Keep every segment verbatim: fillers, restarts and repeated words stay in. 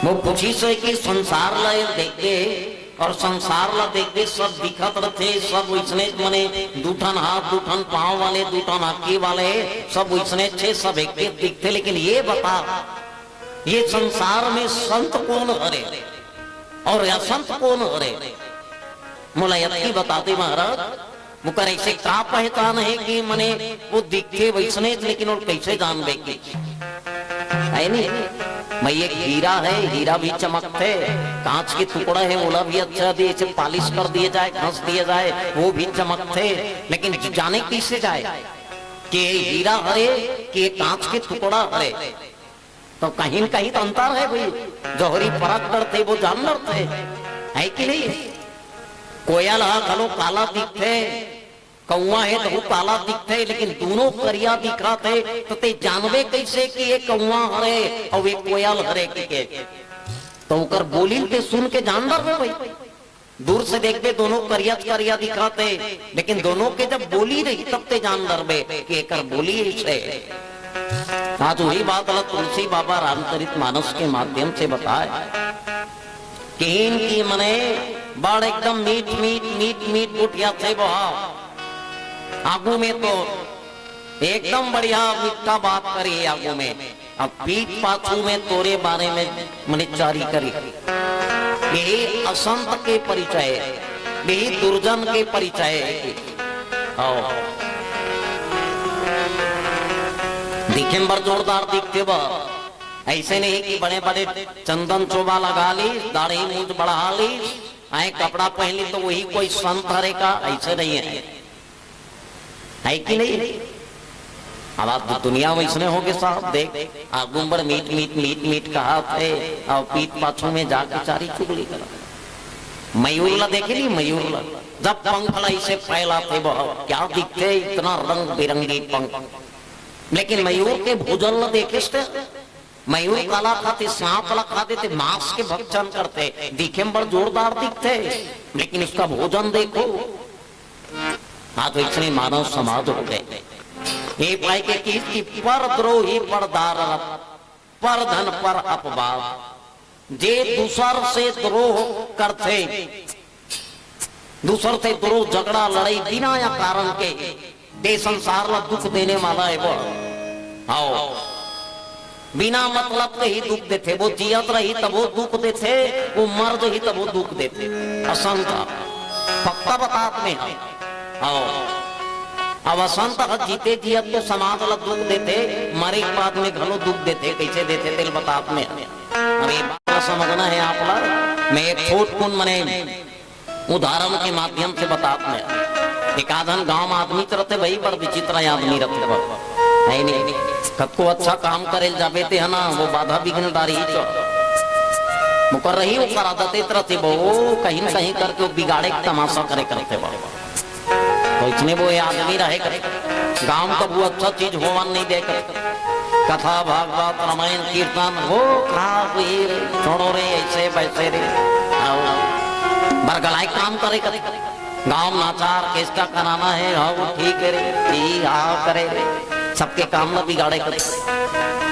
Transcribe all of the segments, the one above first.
वो पूछिस हे कि संसार ला देखबे और संसार ला देखबे, सब दिखत रथे, सब वइसने, मने दू ठन हाथ, दू ठन पांव वाले, दू ठन आंखी वाले, सब वइसने छे, सब एक एक दिखथे, लेकिन ये बता, ये संसार में संत कोन हरे और असंत कोन हरे? मोला यतकी बता दे महाराज, ओकर ऐसे का पहचान हे कि मने वो दिखथे वइसने, लेकिन वो कैसे जानबे कि, हे नहीं? भाई, एक हीरा हे, हीरा भी चमकथे, कांच के टुकड़ा हे, ओला भी अच्छा दे, ऐसे पालिश कर दिए जाए, घस दिए जाए, वो भी चमकथे, लेकिन जाने कैसे जाए कि ये हीरा हरे कि ये कांच के टुकड़ा हरे? तो कहीं न कहीं तो अंतर हे भाई। जोहरी परख करथे, वो जान डरथे, हे कि नहीं? कोयल ह घलो काला दिखथे, कौवा हे तहू काला दिखथे, लेकिन दूनों करिया दिखथे, तो ते जानबे कैसे कि ये कौवा हरे और ये कोयल हरे कि के? तो ओकर बोली ते सुन के जान डरबे भाई। दूर से देखबे, दोनों करिया करिया दिखथे, लेकिन दोनों के जब बोली रही, तब ते जान डरबे कि एकर बोली ऐसे। आज वही बात ला तुलसी बाबा रामचरित मानस के माध्यम से बताए, किहिन कि मने बड़ एकदम मीठ मीठ, मीठ मीठ गोठियाथे बहा। आगू में तो एकदम बढ़िया मीठा बात करी आगू में, अब पीठ पाछू में तोरे बारे में मने चारी करी। यही असंत के परिचय, यही दुर्जन के परिचय हे। आओ, दिखे में बड़ जोरदार दिखथे बा। ऐसे नहीं कि बड़े बड़े चंदन चोबा लगा ली, दाढ़ी मूंछ बढ़ा ली, आए कपड़ा पहन ली तो वही कोई संत हरे का, ऐसे नहीं हे। हे कि नहीं? अब आज तो दुनिया वइसने होगे साहब, देख, आगू म बड़ मीठ मीठ, मीठ मीठ कहाथे, अउ पीठ पाछू में जाके चारी चुगली करा। मयूर ला देखे नहीं, मयूर ला, जब पंख ला ऐसे फैलाथे, बहुत क्या दिखथे, इतना रंग बिरंगी पंख। लेकिन मयूर के भोजन ला देखे से, मयूर काला खाथे, सांप ला खा देथे, मांस के भक्षण करथे, दिखे में बड़ जोरदार दिखथे, लेकिन उसका भोजन देखो। आज वइसने मानव समाज होगे। ये पाए के किहिस कि पर द्रोही, पर दारत, पर धन, पर अपवाद। जे दूसर से द्रोह करथे, दूसर से द्रोह, झगड़ा, लड़ाई बिना या कारण के, दे संसार ला दुख देने वाला हे वो। हाव, बिना मतलब के ही दुख देथे, वो जियत रही तभो दुख देथे, वो मर जही तभो दुख देथे। असंत, पक्का बतात में हे। हाव, अब असंत ह जीते जियत तो समाज ला दुख देथे, मरे के बाद में घलो दुख देथे। कैसे देथे तेल बतात में हे। अब ये बात ला समझना हे आप ला। मैं एक छोट कुन मने उदाहरण के माध्यम से बतात में, एक आधन गांव में आदमी तो रथे भाई, बड़ विचित्र आदमी रथे बा। नहीं, नहीं, कतको अच्छा काम करे ल जाबे ते हे ना, वो बाधा विघ्न डारी ही तो। मुकर रही, वो करा देते तो रथे बा, वो कहीं न कहीं करके वो बिगाड़े के तमाशा करे करथे बा। तो इसने वो ये आदमी रहे करे, गांव में कभू अच्छा चीज होवन नहीं दे करे। कथा भागवत रामायण कीर्तन वो खा हुई रे, छोड़ो रे, ऐसे वैसे रे। आओ, बरगलाए काम करे करे। गांव में नाचा ऑर्केस्ट्रा कराना हे, हाँ वो ठीक हे रे, ई हाँ करे रे, सबके काम ला बिगाड़े करे।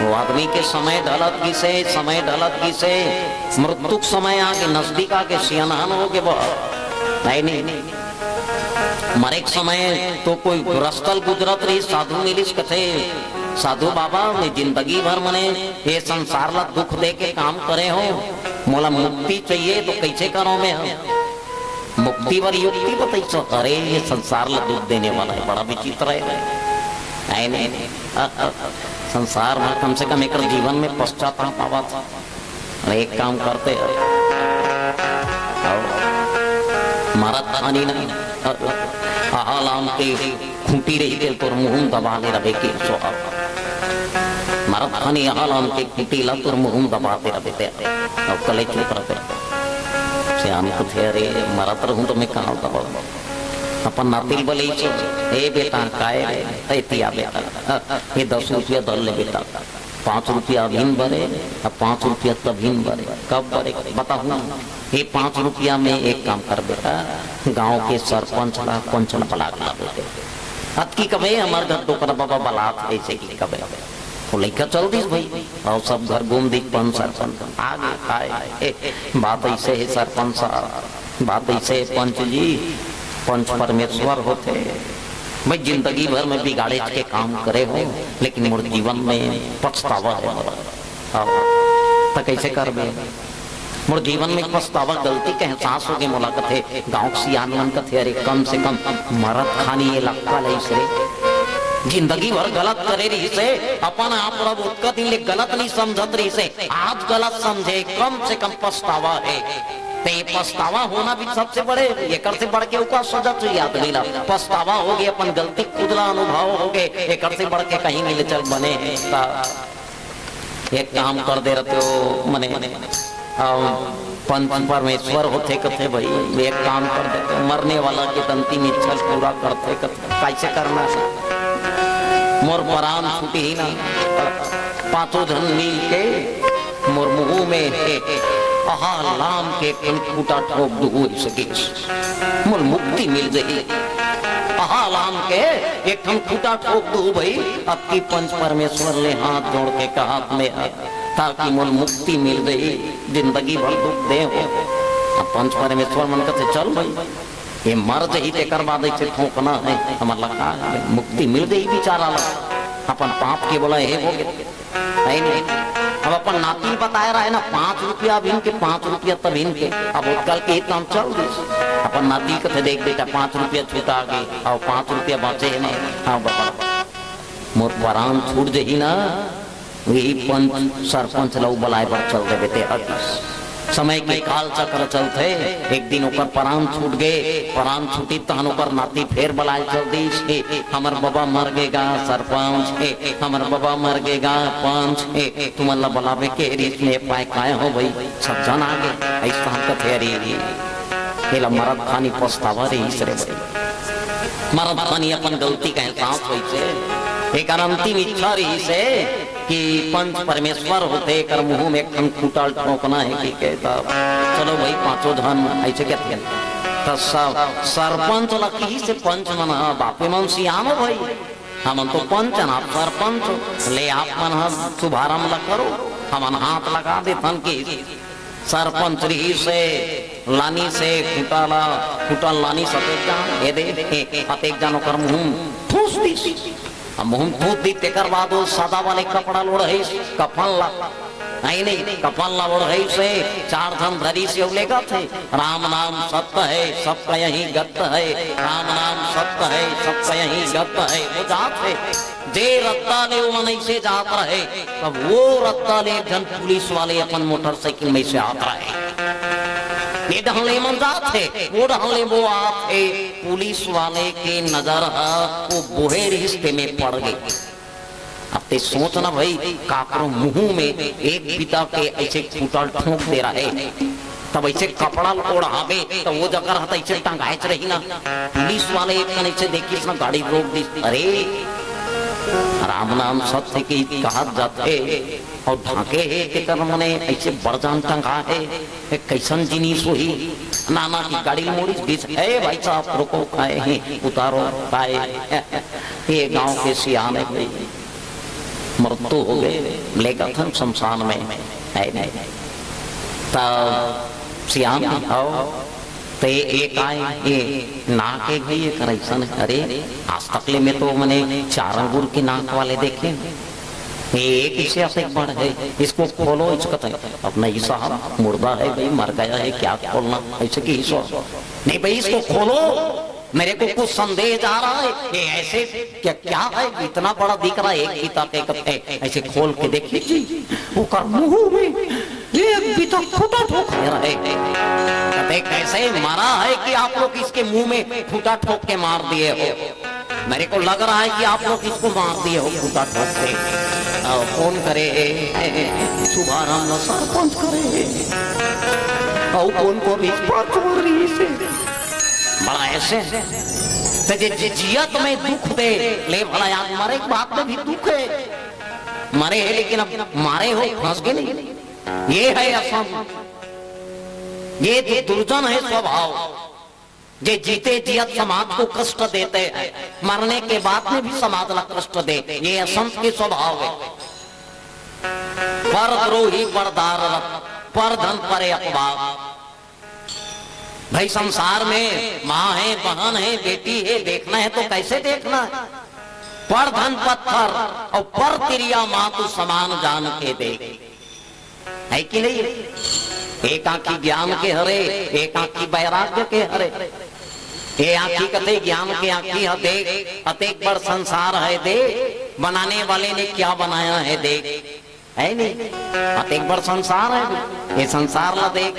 वो आदमी के समय ढलत गिसे, समय ढलत गिसे, मृत्यु के समय आगे, नजदीक आगे, सियानहन होगे बा। नहीं, नहीं, नहीं। मरे के समय तो कोई रस्ता ल गुजरत रही, साधु मिलिस, कथे, "साधु बाबा, मैं जिंदगी भर मने ये संसार ला दुख दे के काम करे हों, मोला मुक्ति चाहिए, तो कैसे करों मैं?" मुक्ति बर युक्ति बताइस। अरे, ये संसार ला दुख देने वाला हे, बड़ा विचित्र हे। हे नहीं? संसार भर कम से कम एकर जीवन में पश्चाताप आवत। अरे एक काम करते हैं, आओ, मरत खानी नहीं, अहा लाम के खूंटी रही तेल तोर मुंह दबा ले रहे के सो आओ। मरत खानी अहा लाम के खूंटी ला तोर मुंह दबा दे रहे ते। अब कले चुप रहे। सियान कथे, "अरे मरत रहूं तो मैं कहाँ दबा?" अपन नातिल बले, "ए बेटा, काय रे?" "ए तिया बेटा, ये दस रुपया दल ले बेटा।" पाँच रुपया अभिन बरे, अब पाँच रुपया तभिन बरे। कब बरे? बताहूँ। ये पाँच रुपया में एक काम कर बेटा, गांव के सरपंच ला, पंच ला बला के ला बेटे। अतकी कबे हमर घर डोकरा बाबा बलात हे, ऐसे की कबे। वो लइका चल दिस भाई, अउ सब घर घूम दिस पंच सरपंच। आगे आए, "ए, बात अइसे हे सरपंच साहब, बात अइसे हे पंच जी, पंच परमेश्वर होथे भाई, जिंदगी भर में बिगाड़ेच के काम करे हों, लेकिन मोर जीवन में पछतावा हे मोला।" अउ त कइसे करबे? मोर जीवन में पछतावा, गलती के एहसास होगे मोला, कथे। गांव के सियान मन कथे, "अरे, कम से कम मरत खानी ये लक्का लइस रे। जिंदगी भर गलत करे रहिस हे, अपन आप ला ओतका दिन ले गलत नइ समझत रहिस हे, आज गलत समझे, कम से कम पछतावा हे।" ते पछतावा होना भी सबसे बड़े, एकर से बढ़ के ओकर सजा चाहिए आदमी ला। पछतावा होगे, अपन गलती खुद ला अनुभव होगे, एकर से बढ़ के कहीं नइ ले चल बने हे। त एक काम कर दे रहितेव, मने, अ, पंच परमेश्वर होथे कथे भाई, एक काम कर देते, मरने वाला के अंतिम इच्छा पूरा करथे कथे, कैसे करना हे? मोर परान छूटही ना, पांचों झन मिल के मोर मुंह में हे, अहा लाम के एक ठन खूंटा ठोक दूहू, अइसे कहिस। मोला मुक्ति मिल जही। अहा लाम के एक ठन खूंटा ठोक दूहू भाई, अतकी पंच परमेश्वर ले हाथ जोड़ के कहत में हे, ताकि मोला मुक्ति मिल जही, जिंदगी भर दुख दे हों। अब पंच परमेश्वर मन कथे, "चल भाई, ये मर जही, तेकर बाद अइसे ठोकना हे, हमर ला का, मुक्ति मिल जही बेचारा ला, अपन पाप के बोला हे होगे।" हे नहीं? अब अपन नाती बताए रहे ना, पांच रुपया अभिन के, पांच रुपया तभिन के। अब ओतका ले के काम चल दिस। अपन नाती कथे, "देख बेटा, पांच रुपया छूटा गे, अउ पांच रुपया बांचे हे ना, हाँ बाबा, मोर परान छूट जही ना, वही पंच सरपंच ला बलाए बर चल देबे ते हकिस।" समय के काल चक्र चलथे, एक दिन ओकर परान छूट गे, परान छूटी तहन ओकर नाती फेर बलाए चल दिस, "हे, हमर बबा मर गे गा सरपंच, हे, हमर बबा मर गे गा पंच, हे, तुमन ला बलाबे के रिहिस, मैं पाए काय हों भाई, सब झन आगे।" अइस तहन कथे, "अरे, एला मरत खानी पछतावा रहिस रे भाई, मरत खानी अपन गलती के एहसास होइस हे, एकर अंतिम इच्छा रहिस हे।" कि पंच परमेश्वर होथे, एकर मुंह में एक ठन खूंटा ल ठोंकना हे, कि कहता, "चलो भाई, पांचों झन," अइसे कथे। त सब सरपंच ल किहिस पंच मन ह, "बापू मन सियान हो भाई, हमन तो पंच हन, आप सरपंच हो, ले आप मन ह शुभारंभ ल करो, हमन हाथ लगा देथन," कि सरपंच रिहिस हे, लानिस हे खूंटा ला, खूंटा ल लानिस अतेक जान, ए दे, ए, अतेक जान ओकर मुंह म ठूस दिस। अब मुंह म ठूस दिस, तेकर बाद ओ सादा वाले कपड़ा ल ओढ़इस, कफन ला, नहीं, नहीं, कफन ला ओढ़इस हे, चार झन धरिस हे, अउ लेगत हे, "राम नाम सत्य है, सबका यही गत्य है, राम नाम सत्य है, सबका यही गत्य है।" ओ जात हे, जे रद्दा ले ओ मन अइसे जात रहे, तब ओ रद्दा ले एक झन पुलिस वाले अपन मोटरसाइकिल में से आत रहे। ये डहन ले मन जात हे, ओ डहन ले ओ आत हे। पुलिस वाले के नजर ह ओ बोहे रिहिस ते में पड़ गे। अब ते सोच ना भाई, काकरो मुंह में एक बिता के अइसे खूंटा ल ठोंक दे रहे, तब अइसे कपड़ा ल ओढ़ाबे, त ओ जगह रहत अइसे टंगाएच रही ना। पुलिस वाले एक कन अइसे देखिस ना, गाड़ी रोक दिस। "अरे, राम नाम सत्य के कहत जाथे, अउ ढांके हे, तेकर मने अइसे बड़ जान टंगा हे, ए, कइसन जिनिस होही?" नाना की गाड़ी ल मोड़िस, दिस, "ए भाई साहब, रुको, काय हे, उतारो, काय?" ये गांव के सियान हे भाई, मृत्यु हो गे, लेगत हन शमशान में, हे नहीं? तब सियान, "आओ, ते ये काय, ये नाक हे भाई, एकर अइसन हे?" "अरे, आज तक ले मैं तो मने चार अंगुर के नाक वाले देखे हंव। ये कइसे अतेक बड़ हे? इसको खोलो, इसको।" "अब नहीं साहब, मुर्दा है भाई, मर गया है, क्या खोलना?" अइसे कहिस। "नहीं भाई, इसको खोलो।" "मेरे को कुछ संदेश आ रहा है, ये ऐसे क्या, क्या है, इतना बड़ा दिख रहा है, एक बिता के कथे, ऐसे खोल के देखिए जी, ओकर मुंह में एक बिता खूंटा ठोक दे रहा है।" कहते, "कैसे मरा है कि आप लोग इसके मुंह में खूंटा ठोक के मार दिए हो? मेरे को लग रहा है कि आप लोग इसको मार दिए हो खूंटा ठोक के।" और कौन करे? शुभारंभ सरपंच करे। और कौन को रिश्वत चोरी से बड़ा ऐसे, ते जे, जे जियत में दुख दे, ले भला यार, मरे के बाद में भी दुख हे, मरे हे लेकिन अब मारे हो, फंस गे नहीं। ये हे असम, ये तो दुर्जन हे स्वभाव, जे जीते जियत समाज को कष्ट देते हैं, मरने के बाद में भी समाज ला कष्ट दे, ये असंत के स्वभाव हे। पर द्रोही, पर दार रत, पर धन, पर अखबार। भाई, संसार में माँ है, बहन है, बेटी है, देखना है तो कैसे देखना है? पर धन पत्थर अउ पर तिरिया मातु समान जान के देख, है कि नहीं? एक आँखी ज्ञान के हरे, एक आँखी वैराग्य के हरे। ए आँखी कथे ज्ञान के आँखी ह देख, अतेक बड़ संसार है देख, बनाने वाले ने क्या बनाया है देख। है नहीं? अतेक बड़ संसार है। ये संसार ला देख,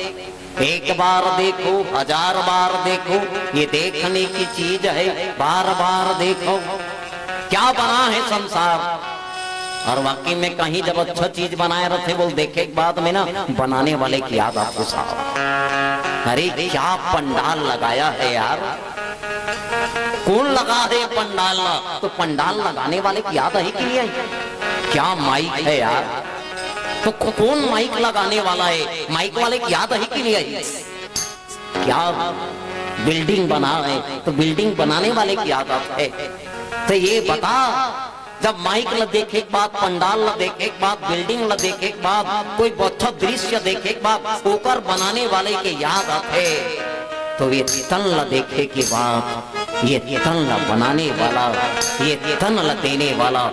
एक बार देखो, हजार बार देखो, ये देखने की चीज है, बार बार देखो। क्या बना है संसार? और वाकई में कहीं जब अच्छा चीज बनाए रहते, बोल, देखे के बाद में ना बनाने वाले की याद आपको साहब, अरे क्या पंडाल लगाया है यार। कौन लगा है पंडाल ला? तो पंडाल लगाने वाले की याद है कि नहीं आई? क्या माइक है यार? तो को-, कौन माइक लगाने वाला है? माइक वाले की याद है कि नहीं आई? क्या बिल्डिंग बना है तो बिल्डिंग बनाने वाले की याद आत है? तो ये बता, जब माइक ला देखे के बाद, पंडाल ला देखे के बाद, बिल्डिंग ला देखे के बाद, कोई अच्छा दृश्य देखे के बाद ओकर बनाने वाले के याद आथे, तो ये तन ला देखे के बाद, ये तन ला बनाने वाला, ये तन ला देने वाला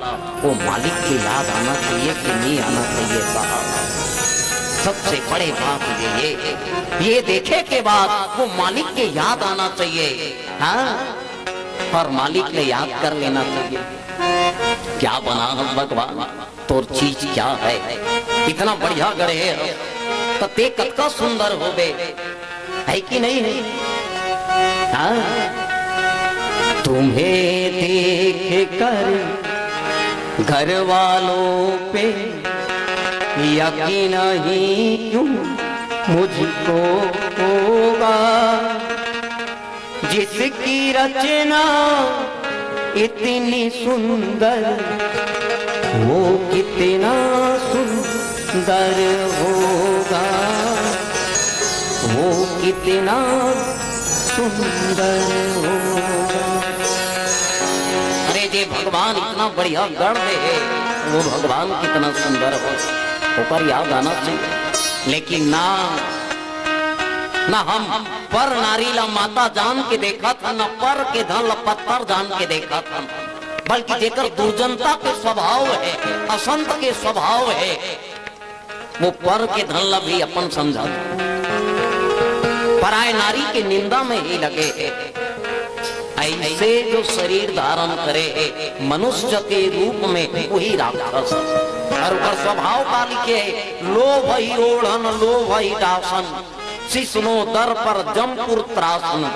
वो मालिक के याद आना चाहिए कि नहीं आना चाहिए साहब? सबसे बड़े बात ये, ये, ये देखे के बाद वो मालिक के याद आना चाहिए। हाँ, और मालिक ने याद कर लेना चाहिए। क्या बना हम भगवान, तोर चीज क्या है? इतना बढ़िया गढ़े है, तो ते कतका सुंदर होबे, है कि नहीं है? हाँ? तुम्हें देख कर घर वालों पे यकीन ही क्यों मुझको होगा, जिसकी रचना इतनी सुंदर, वो कितना सुंदर होगा, वो कितना सुंदर होगा। अरे, जे भगवान इतना बढ़िया गढ़ दे हे, वो भगवान कितना सुंदर हो, ओकर याद आना चाहिए। लेकिन ना, ना हम पर नारी ला माता जान के देखत हन, न पर के धन ला पत्थर जान के देखत हन, बल्कि जेकर दुर्जनता के स्वभाव है, असंत के स्वभाव है, वो पर के धन ला भी अपन समझत, पराय नारी के निंदा में ही लगे है। ऐसे जो शरीर धारण करे है मनुष्य के रूप में, वही राक्षस। और ओकर स्वभाव का लिखे है, लोभ ही ओढ़न, लोभ ही डासन, सिसनो दर पर जमपुर त्रासन।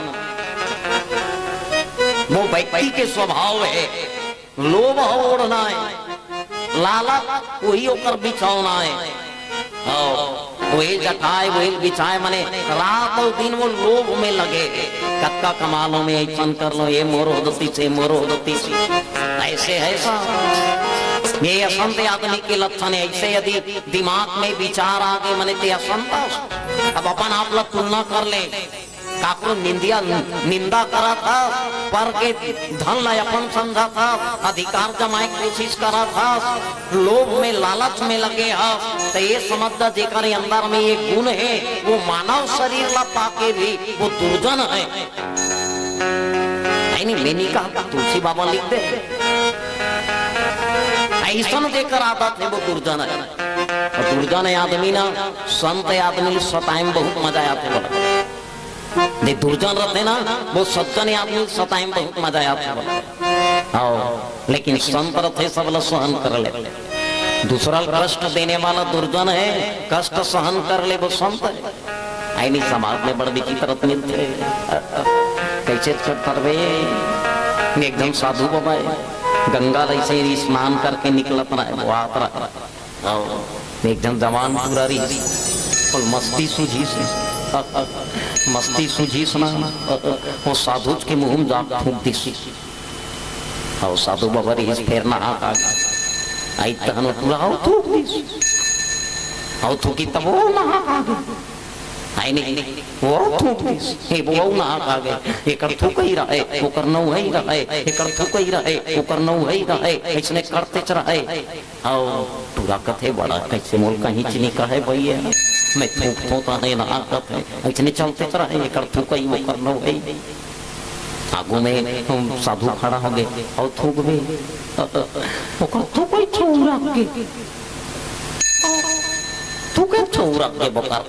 वो व्यक्ति के स्वभाव है, लोभ ह ओढ़ना है, लालच वही ओकर बिछौना है। हाँ, वही जठाए, वही बिछाए, माने रात और दिन वो लोभ में लगे। कतका कमा लो, मैं ऐसन कर लो, ये मोर हो दती से, मोर हो दती से। ऐसे है सब। ये असंत आदमी के लक्षण है। ऐसे यदि दिमाग में विचार आ गए, माने ते असंत, अब अपन आप ला तुलना कर ले, काकरो निंदिया, निंदा करत हस, पर के धन ला अपन समझत हस, अधिकार जमाए के कोशिश करत हस, लोभ में, लालच में लगे हस, त ये समझ जा, जेकर अंदर में ये गुण है, वो मानव शरीर ला पाके भी वो दुर्जन है। नहीं, नहीं, मैं नहीं कहा, तुलसी बाबा लिख दे। ऐसन जेकर आदत है, वो दुर्जन है। और दुर्जन आदमी ना, संत आदमी सताए में बहुत मजा आथे बोला। जे दुर्जन रथे ना, वो सज्जन आदमी सताए में बहुत मजा आथे बोला। हाँ, लेकिन संत रथे, सब ला सहन कर ले। दूसरा ला कष्ट देने वाला दुर्जन है, कष्ट सहन कर ले, वो संत है। आय नहीं, समाज में बड़ विचित्र मिलथे। कैसे करत रहे? एकदम साधु बाबा है, गंगा ला ऐसे ही स्नान करके निकलत रहे, वो आत रहे। एक झन जवान टूरा रहिस, ओला मस्ती सूझिस, मस्ती सूझिस ना, वो साधुच के मुंह में जाके फूंक दिस। अउ साधु बाबा रहिस, फेर नहा के आ गे। अइस तहन वो टूरा अउ थूक दिस, अउ थूकिस तब वो नहा के आ गे। आय नहीं, वो थूक दिस, हे वो नहाक आगे, एकर थूकई रहे, ओकर नउहई रहे, एकर थूकई रहे, ओकर नउहई रहे, अइसने करतेच रहे। अउ टूरा कथे, बड़ा कइसे मोल कहीं च नइ कहे भइया, मैं थूकथों त हे नहाकत हे, अइसने चलतेच रहे, एकर थूकई, ओकर नउहई। आगू में, हम, साधु खड़ा होगे, अउ थूकबे, अ, अ, ओकर थूकई छौरा के, थूके छौरा के बोकर।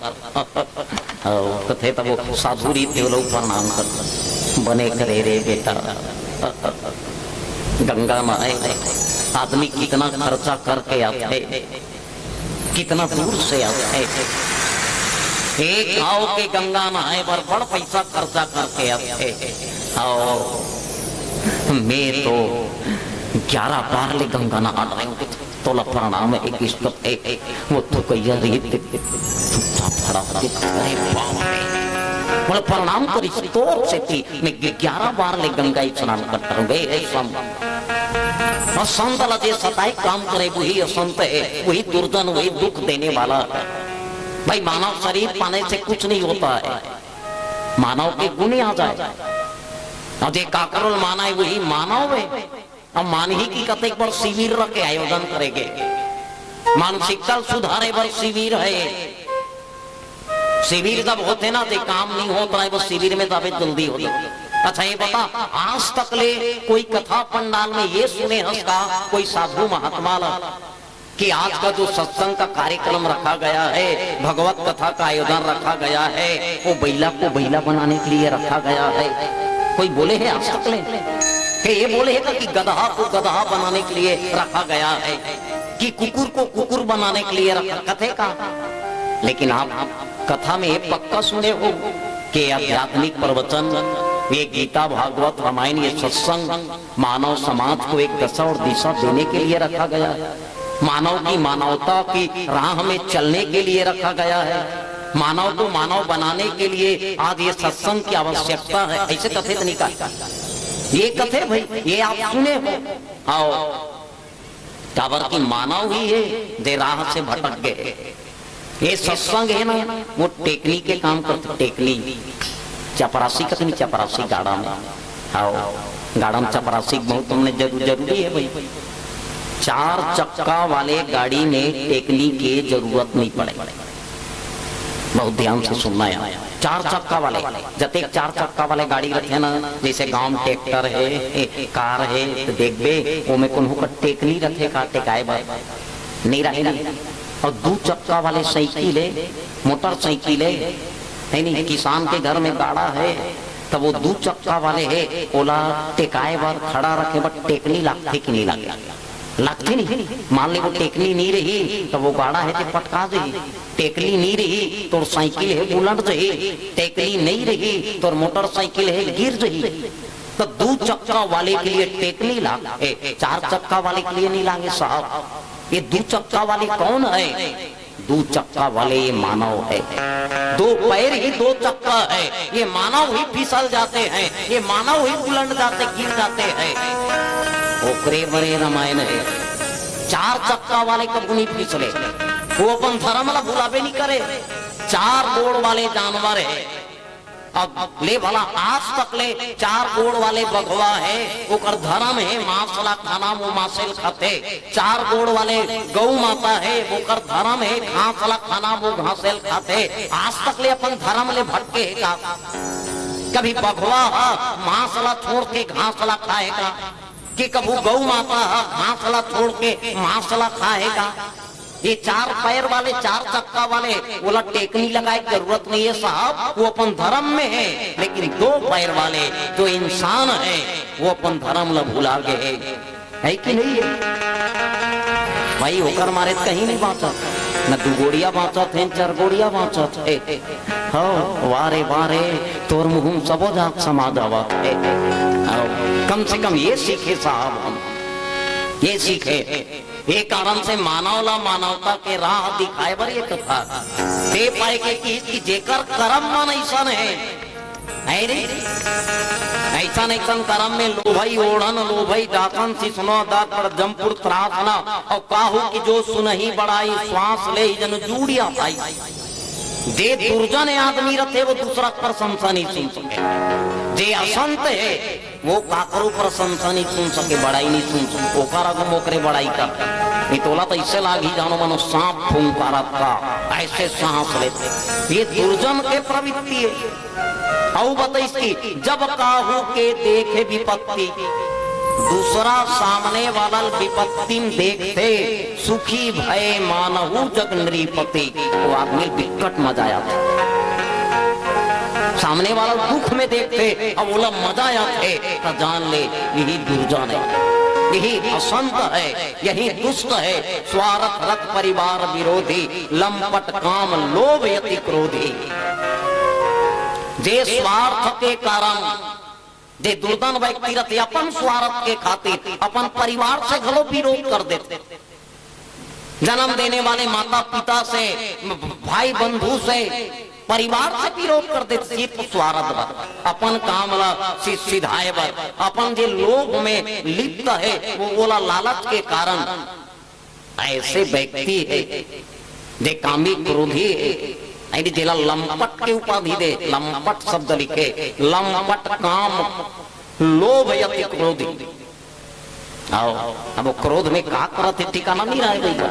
अउ कथे तब वो साधु रीत देवलो प्रणाम कर, बने करे रे बेटा, गंगा नहाए ले। आदमी कितना खर्चा करके आथे, कितना दूर से आथे। एक घाव के गंगा नहाए बर बड़ पैसा खर्चा करके आथे। अउ मैं तो ग्यारह बार ले गंगा नहा डारेंव। तोला प्रणाम हे किसको, ए, ए, वो थूकइया रीत चुपचाप खड़ा होके, अरे बाप रे, मोला प्रणाम करिस तोर सेती, मैं ग्यारह बार ले गंगा स्नान करत रहूं बे, हे सम। अउ संत ला जे सताए काम करे, वही असंत हे, वही दुर्जन, वही दुख देने वाला हे। भाई, मानव शरीर पाने से कुछ नहीं होता है, मानव के गुण आ जाए। अउ जे काकरो ल माना हे, वही मानव हे। अब मानही कि कतेक बड़ शिविर रखे आयोजन करे गे। मानसिकता ल सुधारे बर शिविर हे। शिविर जब होथे ना, ते काम नहीं होत रहे, बस शिविर में जाबे जल्दी हो जाथे। अच्छा, ये बता, आज तक ले कोई कथा पंडाल में ये सुने हस का, कोई साधु महात्मा ला कि आज का जो सत्संग का कार्यक्रम रखा गया है, भगवत कथा का आयोजन रखा गया है, वो बइला को बइला बनाने के लिए रखा गया है। कोई बोले हे आज तक ले? हे ये बोले हे का कि गदहा को गदहा बनाने के लिए रखा गया है, कि कुकुर को कुकुर बनाने के लिए रखा, कथे का? लेकिन आप कथा में ये पक्का सुने हो कि आध्यात्मिक प्रवचन, ये गीता, भागवत, रामायण, ये सत्संग मानव समाज को एक दशा और दिशा देने के लिए रखा गया है, मानव की मानवता की राह में चलने के लिए रखा गया है, मानव को मानव बनाने के लिए आज ये सत्संग की आवश्यकता है, अइसे कथे त नहीं कहा। ये कथे भाई, ये आप सुने हो। अउ काबर कि मानव ही हे जे राह से भटक गे। ये सत्संग हे ना, वो टेकनी के काम करथे, टेकनी। चपरासी कथे नहीं, चपरासी गाड़ा में। अउ गाड़ा में चपरासी बहुत हमने जरू-, जरूरी हे भाई। चार चक्का वाले गाड़ी में टेकनी के जरूरत नहीं पड़े। बहुत ध्यान से सुनना हे। चार चक्का वाले, जतेक चार चक्का वाले गाड़ी रथे ना, जइसे गांव में ट्रैक्टर हे, कार हे, त देखबे, ओमे कोनो का टेकनी रथे का टेकाए बर? नहीं रहे ना। अउ दू चक्का वाले साइकिल हे, मोटरसाइकिल हे, हे नहीं, किसान के घर में गाड़ा हे, त वो दू चक्का वाले हे, ओला टेकाए बर, खड़ा रखे बर टेकनी लागथे कि नहीं लागे? लागथे नहीं। मान ले वो टेकनी नहीं रही, त वो गाड़ा हे ते पटका जाही। टेकनी नहीं रही, तोर साइकिल हे बुलंट जाही। टेकनी नहीं रही, तोर मोटरसाइकिल हे गिर जाही। त दू चक्का वाले के लिए टेकनी लागे, चार चक्का वाले के लिए नहीं लागे साहब। ये दू चक्का वाले कौन हे? दू चक्का वाले ये मानव हे। दो पैर ही दो चक्का हे, ये मानव ही फिसल जाते हैं, ये मानव ही बुलंड जाते, गिर जाते हैं। ओकरे बर ये रामायण हे। चार चक्का वाले कभू नहीं फिसले, वो अपन धरम ला भुलाबे नहीं करे। चार गोड़ वाले जानवर हे। अब ले भला, आज तक ले चार गोड़ वाले बघवा हे, ओकर धरम हे मांस ला खाना, वो मांस ल खाथे। चार गोड़ वाले गऊ माता हे, ओकर धरम हे घास ला खाना, वो घास ल खाथे। आज तक ले अपन धरम ले भटके हे का? कभी बघवा ह मांस ला छोड़ के घास ला खाए का? कि कभू गऊ माता ह घास ला छोड़ के मांस ला खाए का? ये चार पैर वाले, चार चक्का वाले, ओला टेकनी लगाए के जरूरत नहीं हे साहब, वो अपन धरम में हे। लेकिन दो पैर वाले जो इंसान हे, वो अपन धरम ला भुला गे हे, हे कि नहीं हे? भाई, ओकर मारे त कहीं नहीं बांचत, न दू गोड़िया बांचत हे, न चार गोड़िया बांचत हे। हव, वाह रे, वाह रे, तोर मुंह म सबो जात समाज आवत हे। हव, कम से कम ये सीखे साहब हम, ये सीखे। ये कारण से मानव ला मानवता के राह दिखाए बर ये कथा। ते पाए के कि, कि जेकर करम मन अइसन हे, हे रे? अइसन, अइसन करम में लोभई ओढ़न, लोभई डासन, सिसनो दर पर जमपुर त्रासना, अउ काहू कि जो सुनही बड़ाई, श्वास लेही जनु जूड़िया पाई। जे दुर्जन आदमी रथे, वो दूसरा के प्रशंसा नहीं सुन सके। जे असंत हे, वो काकरो प्रशंसा नहीं सुन सके, बड़ाई नहीं सुन सके। ओकर आगू म ओकरे बड़ाई कर। नहीं तोला तो इससे लागी जानो मानो सांप फुंकारत का, ऐसे सांस लेथे। ये दुर्जन के प्रवृत्ति हे। अउ बताइस कि जब काहू के देखे विपत्ति, दूसरा सामने वाला ल विपत्ति म देखथे, सुखी भए मानहु जग नृपति। वो आदमी ल बिकट मजा आथे। सामने वाला ल दुख में देखथे, अब ओला मजा आथे, त जान ले, यही दुर्जन हे, यही असंत हे, यही दुष्ट हे, स्वार्थ रत परिवार विरोधी, लंपट काम लोभ अति क्रोधी। जे स्वार्थ के कारण, जे दुर्जन व्यक्ति रथे, अपन स्वार्थ के खातिर अपन परिवार से घलो विरोध कर देथे। जन्म देने वाले माता पिता से, भाई बंधु से, परिवार से विरोध कर देथे, सिर्फ स्वार्थ बर, अपन काम ला सि-, सिधाए बर, अपन जे लोभ में लिप्त हे, वो ओला लालच के कारण। ऐसे व्यक्ति हे, जे कामी क्रोधी हे, यानी जेला लंपट के उपाधि दे, लंपट शब्द लिखे, लंपट काम, लोभ अति क्रोधी। अउ, अब वो क्रोध में का करत हे, ठिकाना नहीं रहे भैया।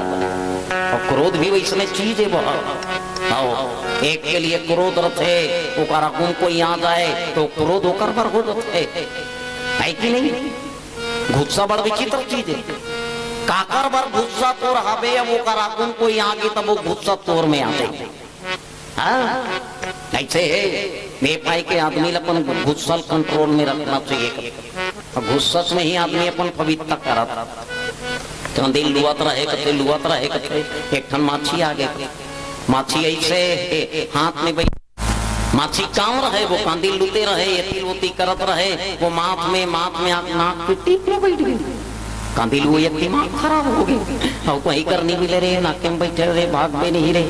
अउ क्रोध भी वैसने चीज हे वो। अउ, एक के लिए क्रोध रथे, ओकर आगू म कोई आ जाए, तो क्रोध ओकर बर हो जाथे, हे कि नहीं? गुस्सा बड़ विचित्र चीज हे। काकर बर गुस्सा तोर हवे, अब ओकर आगू म कोई आगे, तब वो गुस्सा तोर में आ जाए। हाँ, ऐसे हे, बेपाई के आदमी ल अपन गुस्सा ल control में रखना चाहिए। अब गुस्सा में ही आदमी अपन पवित्र करत। कंदील लुअत रहे कथे, लुअत रहे कथे, एक ठन माछी आ गे। माछी ऐसे हे, हाथ में बैठ, माछी कांव रहे, वो कंदील लुते रहे, एती ओती करत रहे, वो माथ में, माथ में आ-, नाक के टीप में बैठ गे। कंदील वो एक दिमाग खराब हो गे। अउ कहीं कर नहीं मिले रे, नाके में बैठे रे, भागबे नहीं रे,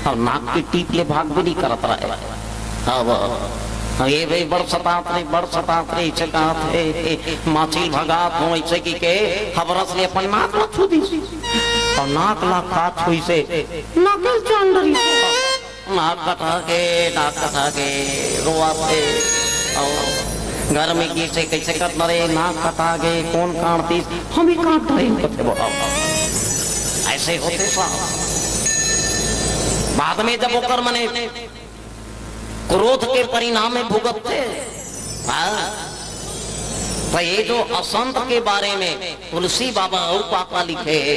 अउ नाक के टीप ले भागबे नहीं करत रहे। अब, अब ये भाई बड़ सतात रे, बड़ सतात रे, ऐसे कहत हे, माछी ल भगात हों, ऐसे कहिके हबरस ले अपन नाक ला छू दिस। अउ नाक ला का छुइस, नाक ल चांद डरिस। नाक कटा गे, नाक कटा गे, रोवत हे। अउ घर में कहिस, कैसे कटना रे, नाक कटा गे, कोन काट दिस, हम ही काट डरेन, कथे बताओ। ऐसे होथे साहब। बाद में जब ओकर मने क्रोध के परिणाम में भुगतथे, हाँ, तो ये जो असंत के बारे में तुलसी बाबा अउ का का लिखे हे,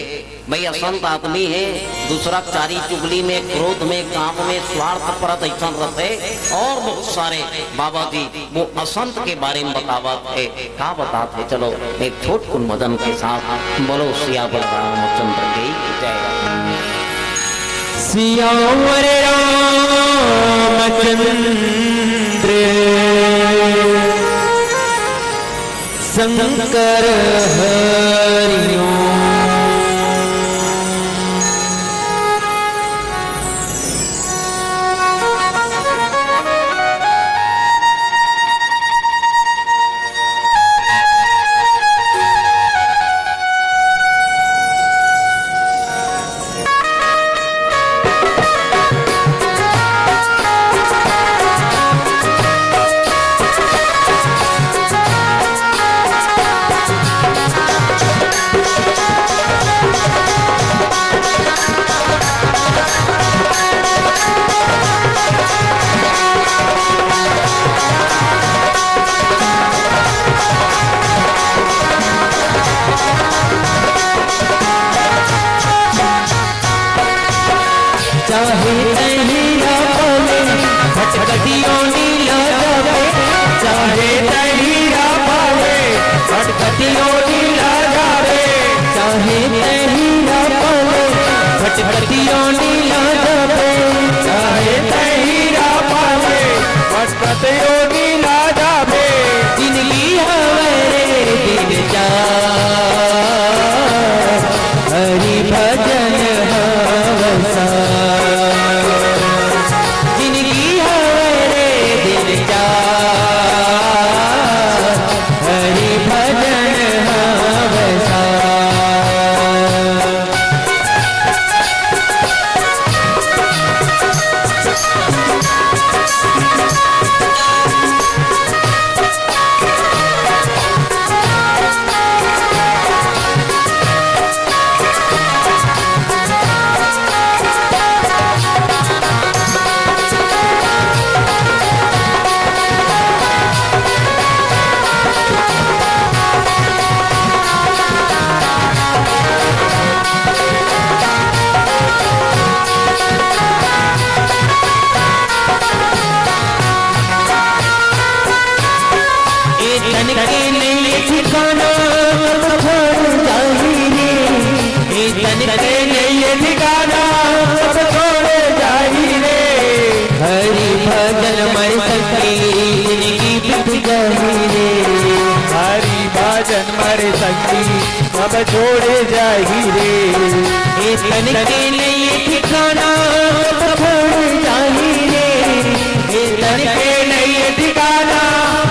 भाई असंत आदमी हे, दूसरा चारी चुगली में, क्रोध में, काम में, स्वार्थ परत ऐसन रथे, अउ बहुत सारे बाबा जी वो असंत के बारे में बतावत हे। का बतात हे, चलो एक छोट कुन भजन के साथ बोलो सियावर रामचंद्र की जय। सियावर रामचंद्र शंकर हरिओम। चाहे तहिरा पावे, भटकतियो नी लगावे। चाहे तहिरा पावे, भटकतियो नी लगावे। चाहे तहिरा पावे, भटकतियो नी लगावे। चाहे तहिरा पावे, भटकतियो नी लगावे। जिनगी हवे रे दिन चार, हरि भजन हवसा। जिनगी हवे रे दिन चार, हरि भजन हवसा। ठिकाना कब छोड़ जाही रे, ए तन के नइये ठिकाना कब छोड़ जाही रे। हरि भजन मर संगी जिनगी बीत जाही रे। हरि भजन मर संगी कब छोड़ जाही रे। ए तन के नइये ठिकाना कब छोड़ जाही रे। ए तन के नइये ठिकाना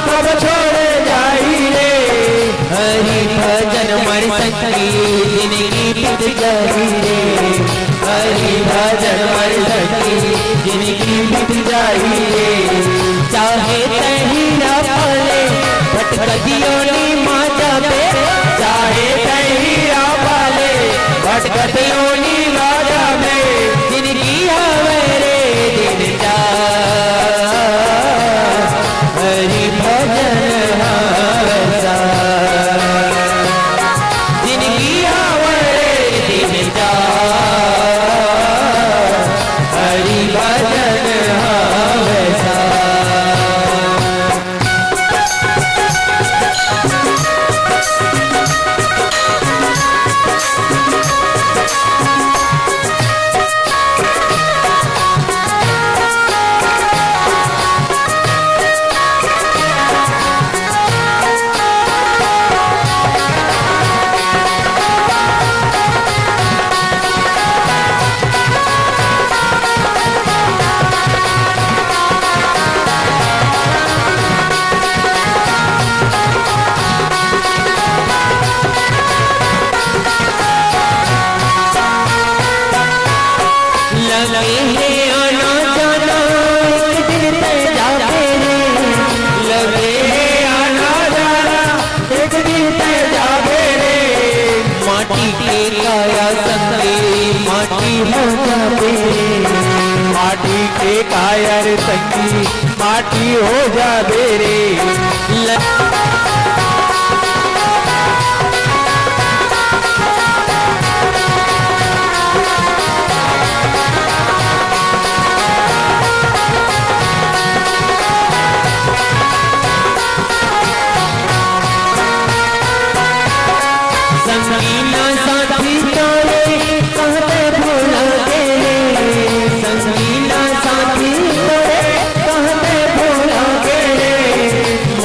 कब छोड़ जाही रे। हरि भजन मर संगी जिनगी बीत जाही रे। हरि भजन मर संगी जिनगी बीत जाही रे। चाहे तहिरा पाले भटकतियों नी मा जाबे। चाहे तहिरा पाले भटकतियों नी मा जाबे। जिनगी हवे रे दिन चार, हरि भजन हवे सार। जिनगी हवे रे दिन चार, हरि भजन हवे सार। लगे हे आना जाना, एक दिन तै जाबे रे। लगे हे आना जाना, एक दिन तै जाबे रे। माटी के काया संगी माटी हो जाबे रे। माटी के काया रे संगी माटी हो जाबे रे। ल- संगीना साथी तोरे कहते भुला गेले। संगीना साथी तोरे कहते भुला गेले।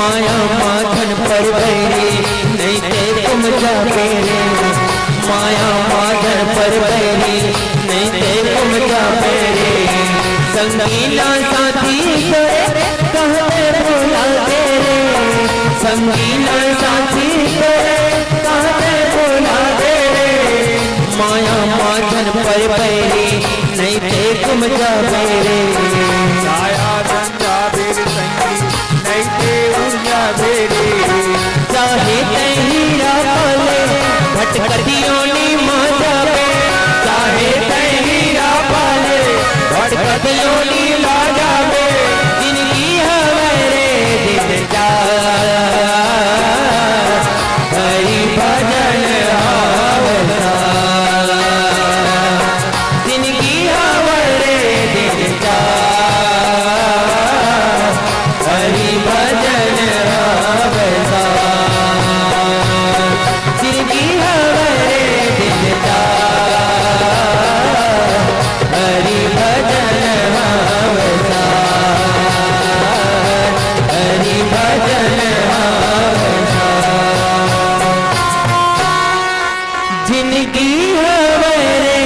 माया माखन पर बैरी नहीं ते तुम जाबे रे। माया माखन पर बैरी नहीं ते तुम जाबे रे। संगीना साथी तोरे कहते भुला गेले। संगीना साथी तोरे कहते भुला गेले। माया माखन पर बैरी नहीं ते तुम जाबे रे। काया संग जाबे रे संगी नहीं ते उड़ जाबे रे। चाहे तहिरा पाले भटकतियों नी मा जाबे। चाहे तहिरा पाले भटकतियों नी मा जाबे। जिनगी हवे रे दिन चार, हरि भजन हवे सार। जिनगी हवे रे दिन चार, हरि भजन हवे सार। जिनगी हवे रे दिन चार, हरि भजन हवे सार। हरि भजन हवे सार। जिनगी हवे रे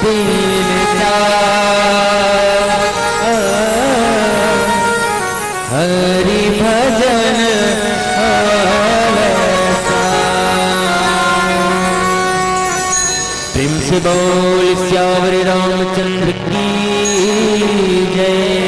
दिन चार, हरि भजन हवे सार। प्रेम से बोल सियावर रामचंद्र की जय।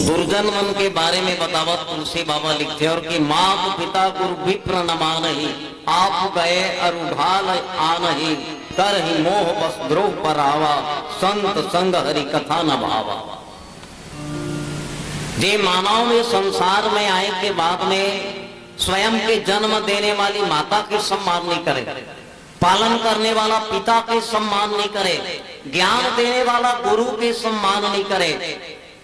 दुर्जन मन के बारे में बतावत तुलसी बाबा लिखथे और कि मात पिता गुरु विप्र न मानही, आप गए अरु ढाल आनही, करही मोह बस द्रोह पर आवा, संत संग हरि कथा न भावा। जे मानव में संसार में आए के बाद में स्वयं के जन्म देने वाली माता के सम्मान नहीं करे, पालन करने वाला पिता के सम्मान नहीं करे, ज्ञान देने वाला गुरु के सम्मान नहीं करे,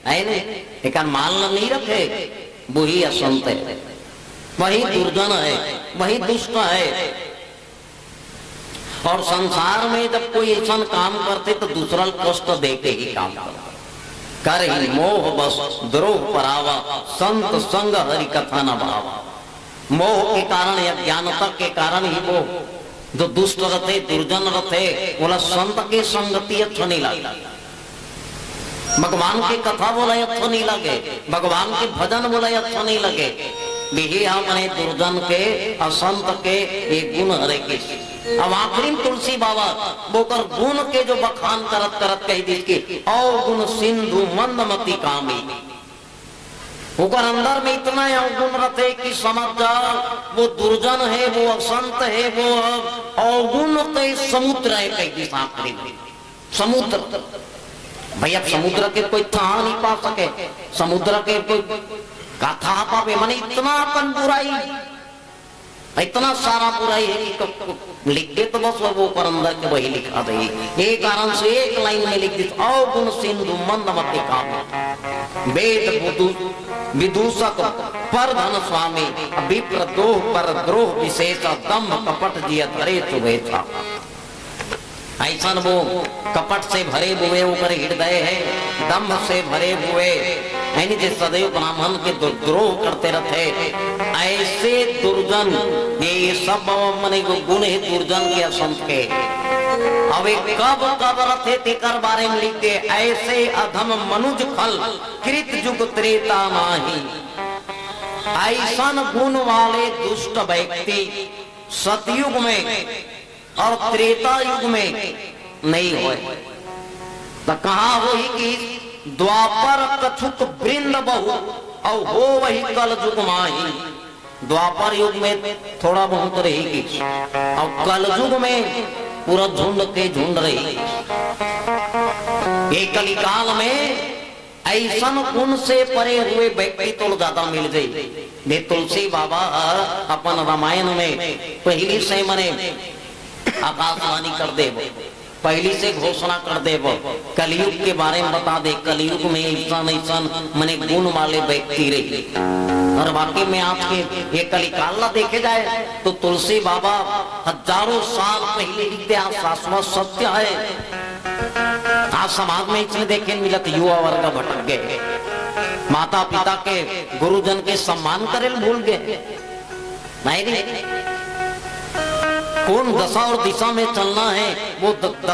है नहीं? एकर मान ल नहीं रखे, वही असंत है, वही दुर्जन है, वही दुष्ट है। और संसार में जब कोई ऐसा काम करथे तो दूसरा ल कष्ट दे के ही काम करथे। करही मोह बस द्रोह परावा, संत संग हरि कथा न भावा। मोह के कारण या ज्ञानता के कारण ही वो जो दुष्ट रथे, दुर्जन रथे, ओला संत के संगति अच्छा नहीं लगे, भगवान के कथा बोला अच्छा नहीं लगे, भगवान के भजन बोला अच्छा नहीं लगे। बिही हा मने दुर्जन के, असंत के ये गुण हरे किस। अब आखिरी में तुलसी बाबा ओकर गुण के जो बखान करत करत कह दी कि "अवगुण सिंधु मंदमति कामी।" ओकर अंदर में इतना अवगुण रथे कि समझ जा, वो दुर्जन है, वो असंत है, वो अवगुण के समुद्र है, कह दी आखिरी में। समुद्र। भाई, अब समुद्र के कोई थाह नहीं पा सके, समुद्र के कोई का थाह पावे, माने इतना अपन बुराई, इतना सारा बुराई है कि क-, क-, लिख दे तो बस वो ओकर अंदर के वही लिखा दे। ये कारण से एक लाइन में लिख दी, "अवगुण सिंधु मंदमति कामी, वेद बुदु-, विदूषक पर धन स्वामी, विप्र दोह पर द्रोह विशेष, दंभ कपट जिय धरे सुभेसा।" ऐसन वो कपट से भरे हुए ओकर हृदय है, दंभ से भरे हुए, यानी जे सदैव ब्राह्मण के दु-, द्रोह करते रहते, ऐसे दुर्जन, ये, ये सब मने गुण है दुर्जन के, असंत के। अब ये कब कब रथे तेकर बारे में लिख दे, "ऐसे अधम मनुज खल कृत जुग त्रेता माही।" ऐसन गुण वाले दुष्ट व्यक्ति सतयुग में और त्रेता युग में नहीं होय। त कहाँ होही कि द्वापर कछुक वृंद बहु, अउ होवही कल जुग माही। द्वापर युग में थोड़ा बहुत रही कि, अउ कल जुग में पूरा झुंड के झुंड रही। ये कलिकाल में ऐसन गुण से परे हुए व्यक्ति तो ज्यादा मिल जाई। ये तुलसी बाबा ह अपन रामायण में पहली से मने आकाशवाणी कर देबो, पहली से घोषणा कर देबो, कलयुग के बारे में बता दे, कलयुग में ऐसन ऐसन मने गुण वाले व्यक्ति रही। और वाकई में आज के ये कलिकाल ला देखे जाए तो तुलसी बाबा हजारों साल पहले लिखते, आज शाश्वत सत्य है। आज समाज में इसने देखे मिलत, युवा वर्ग भटक गए, माता पिता के, गुरुजन के सम्मान करेल भूल गए। नहीं, नहीं, कौन दशा और दिशा में चलना है, वो द-, दशा